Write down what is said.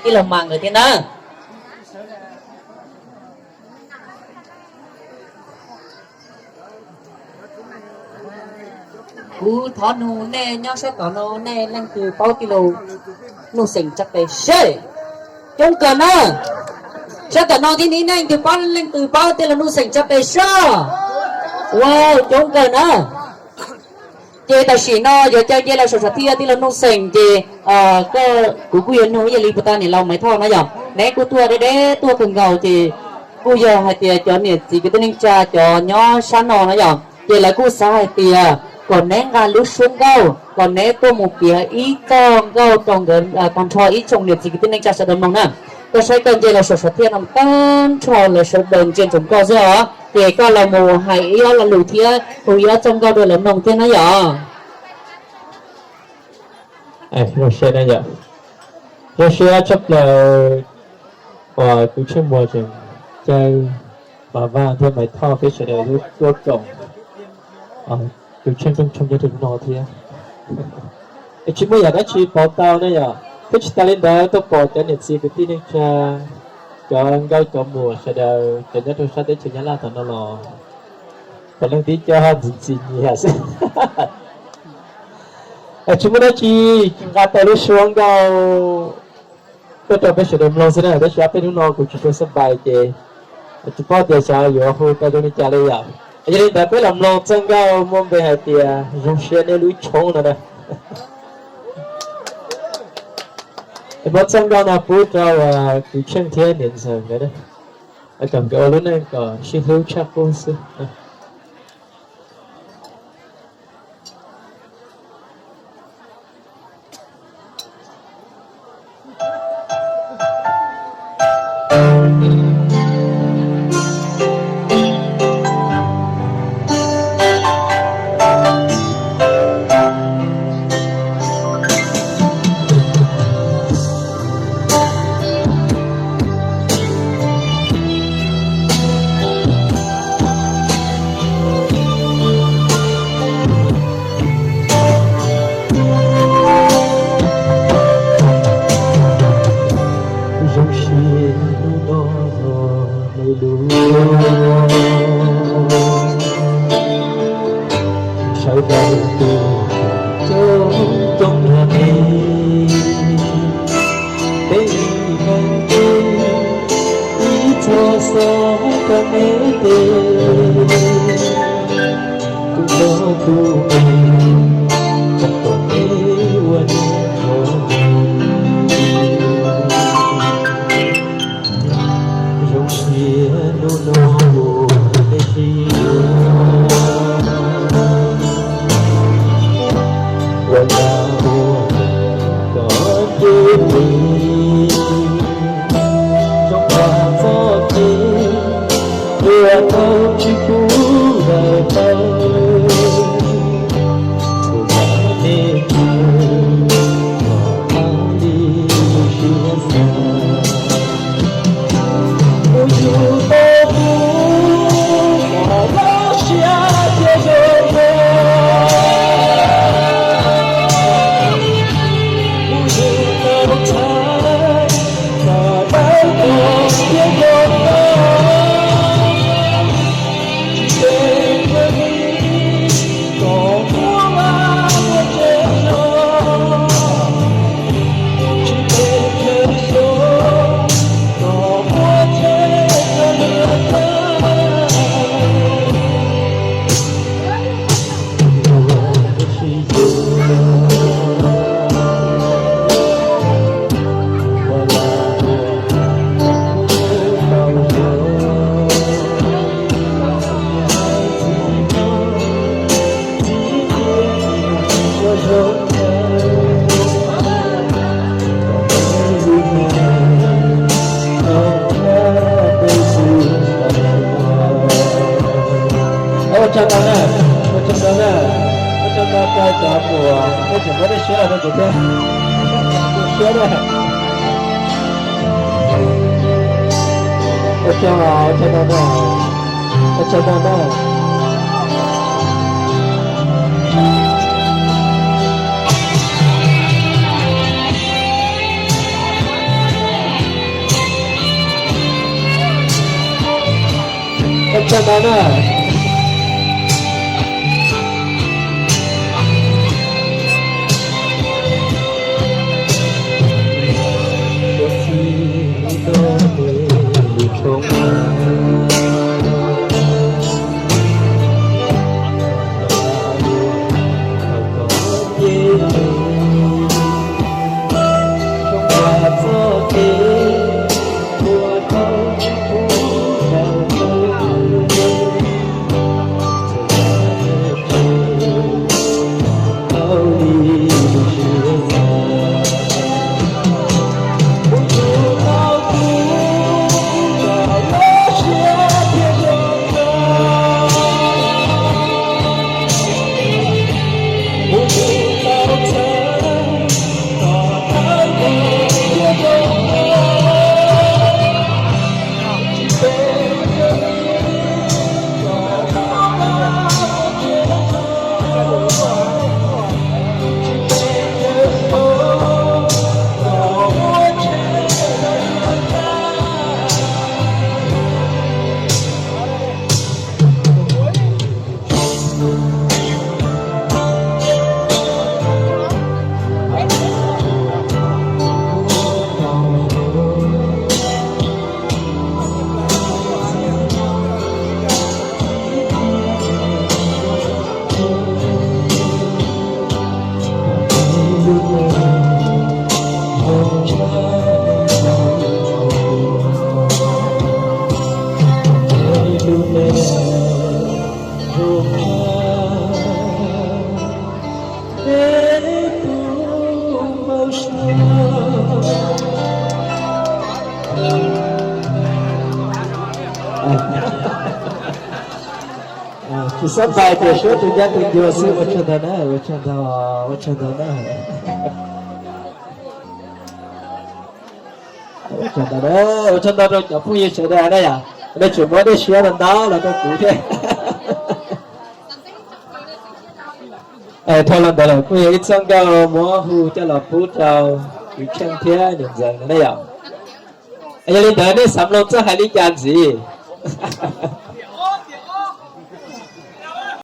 tij laug Mas nkawd thiab na. Kuv thov nug nej nyob sab tom no nej leej twg paub tij laug Nuj Xeem Tsab Pes seb? Coob kawg na. Sab tom no tib neeg twg paub, leej twg paub tij laug Nuj Xeem Tsab Pes seb? Ua, coob kawg na. Ces tam sim no yuav caw nce los saum sam thiaj tij laug Nuj Xeem ces, koj, kuv kuj yuav nug ib yam li puag ta niam laus Maiv Thoj na yom, neb kuj tuaj deb deb tuaj kawg nkaus ces kuj yog hais tias cov niam txiv kwv tij neej tsa cov nyob sab no na yom, ces lawv kuj xav hais tias kom neb nqa lub suab nkauj, kom neb tuaj mus piav ib txoj nkauj rau nkawd tag nrho ib tsoom niam txiv kwv tij neej tsa sawv daws mloog na. Koj saib koj nce los saum sam thiaj no tag nrho lawv sawv daws ntsia ntsoov koj xwb os, ces koj los mus hais ib ob lo lus thiab hu ib ob txoj nkauj rau lawv mloog thiab na yom. Zoo siab, zoo siab tshaj plaws uas Kws Tsheej Muas tseem caw Mas Vaj thiab Maiv Thoj peb sawv daws tuaj koom Kws Tsheej Rooj Tshoob nyob rau no thiab. Es tsis muaj yam dab tsi pauv tau ne yom, thiab tsis tas li ntawd tuaj pom cov niam txiv kwv tij neej tsa, cov nkauj cov muam sawv daws cov nyob rau sab teb chaws Nyab Laj tom no los puav leej tib co ntxim ntxim nyiam xwb. Tsis muaj dab tsi, nqa tau lub suab nkauj tuaj rau peb sawv daws mloog xwb na, tab sis ob peb hnub no kuv tsis tshua xab npais ces tsis paub tias xyov yuav hu tau zoo li cas li yom. Yog li ntawd peb los mloog txoj nkauj muaj npe hais tias Zoo Siab Nej Lub Tshoob no na. Muab txoj nkauj no pub rau Kws Tsheej thiab niam ntxawm nkawd, kom nkawd ua lub neej kom sib hlub tshaj qub xwb. Zoo siab hnub no hais lus, sawv daws tus coob coob hlo ne, peb ib leeg ib txoj xov rau neb tes, kuv nrog tus me, kom tau neb ua niam ua txiv. Zoo siab hnub no ua nej sib yuav, ua cas ua kom nce pes, zoo qhov txoj kev ua tau tsis pub lawm taw, kuv cov nej tus los tau li lub siab xav. Kuv yug tau kuv kom lub siab thiaj zoo zoo. Kuv yug tau ntxhais kom dawb paug thiab zoo nkauj. Tsis pes kawg li kom muab vaj muab tsev zog, tsis pes kawg xyoo kom muab tsev kawg li tag. Ua tsaug ntau na, ua tsaug ntau na, ua tsaug ntau rau cov uas nej tseem muab nej siab los rau kuv thiab. Siab na. Ua tsaug, ua tsaug ntau na, ua tsaug ntau na. Tag ntawd na. Tsis xav pais tias suab tus ncaj tus ncua xwb. Ua tsaug ntau na, ua tsaug ntau, ua tsaug ntau na. Ua tsaug ntau, ua tsaug ntau rau cov phooj ywg sawv daws na yom, nej tseem muab dej siab los ntau los rau kuv thiab. Dhau los ntawd lawm kuj yog ib txoj nkauj muab hu coj los pub rau kwv Tsheej thiab niam ntxawm no na yom. Yog li ntawd nej xav mloog txoj hais li cas ntxiv?